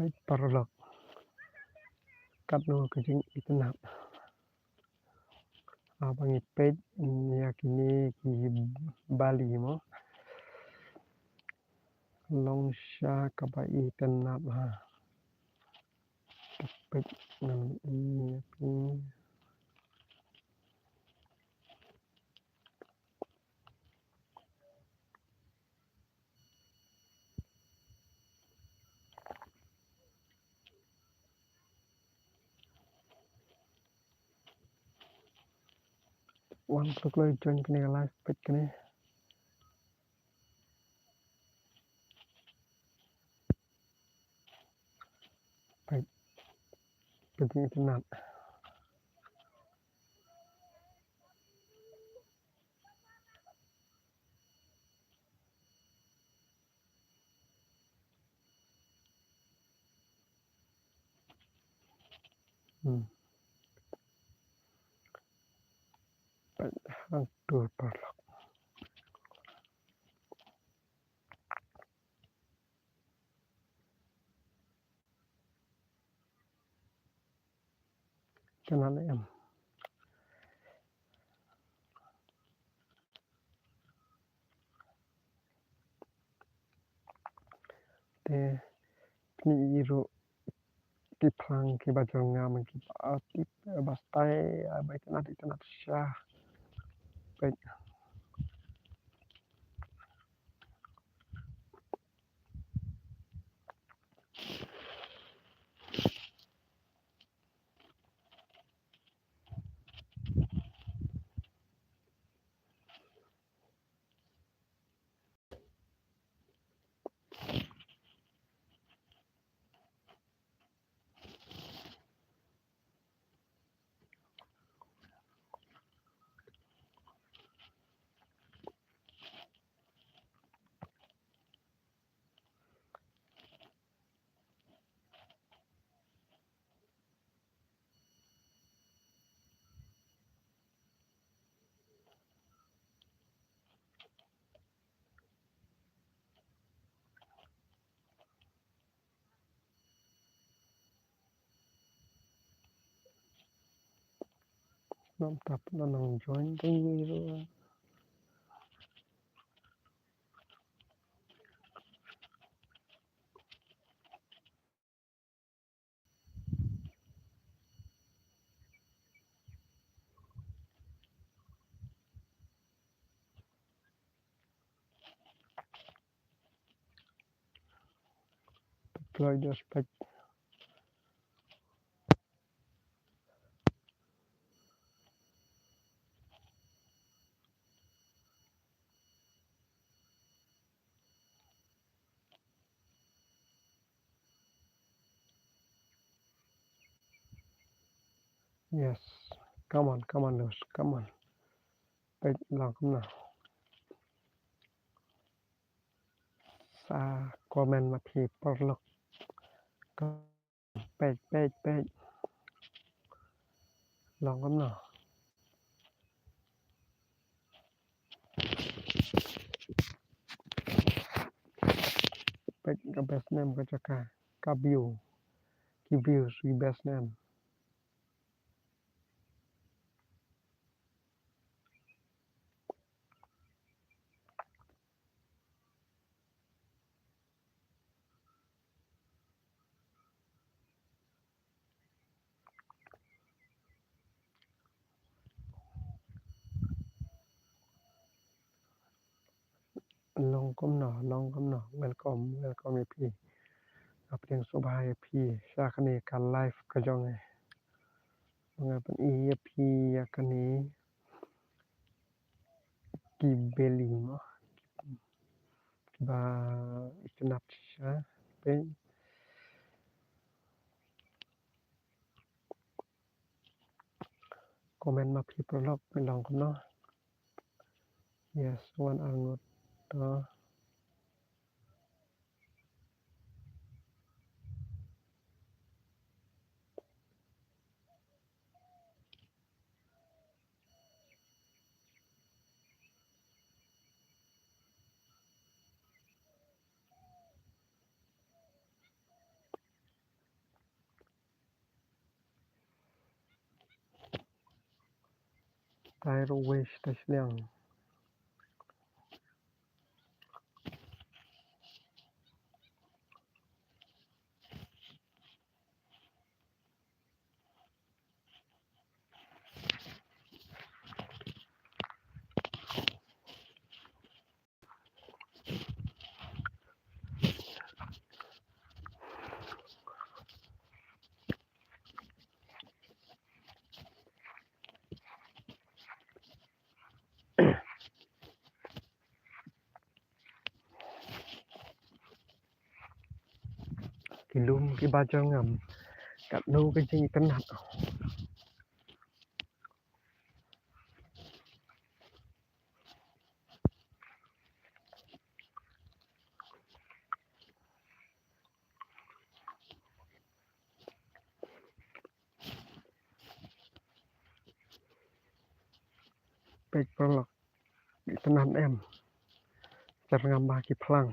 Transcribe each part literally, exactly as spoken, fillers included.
Peit paralok. Katno ka jingitynnad. Haba ngi peit ïa kine ki bali mo. Long shisha kaba itynnad ha. Peit ngan ïa phi. Wan kloi kloi join kane ka live peit kane. Peit. Peit itynnad. Hmm. Peit hangto paralok. Kane em. Te pynïoh ruh ki phlang kiba jong nga man kiba tip ba style ba itynnad itynnad shisha. Peit. Nam tap na nang join ding wi ruh. Deploy the spec. Yes. Come on, come on, Lewis. Come on. Peit long kumno. Sa comment ma phi paralok. Peit, peit, peit. Long kumno. Peit ka best name ka jaka. Ka view. Ki views ki best name. Long kumno, long kumno. Welcome, welcome ïa phi. Nga pdiang sngewbha ïa phi sha kane ka live ka jong ngi. Nga pyni ïa phi ïa kane ki bali mo. Kiba itynnad shisha. Peit. Comment ma phi paralok phi long kumno. Yes, wan arngut to. Tyrus West ta shiliang. Ki lum ki ba jyrngam. Katno ka jingitynnad. Peit paralok, itynnad em. Jyrngam bha ki phlang.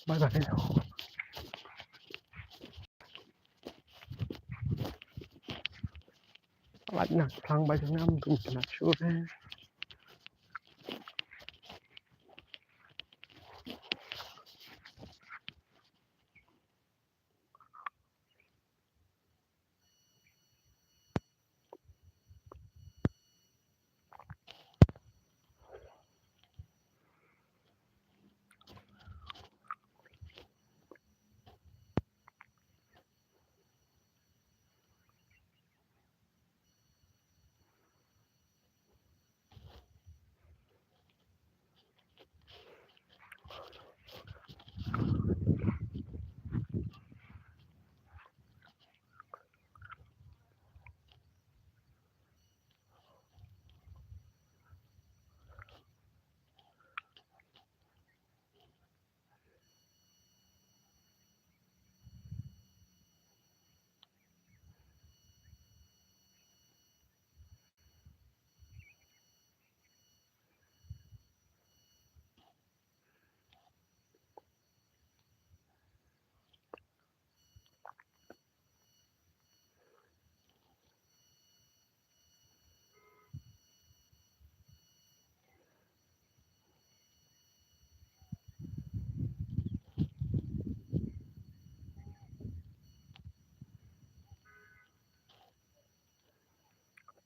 Bye bye. Lait na phlang ba jyrngam, dum tna shu re.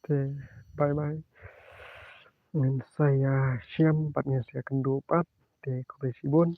Te, bye bye. Ngin sa ïa shem pat, ngin sa ïa kynduh pat. Te khublei shibun.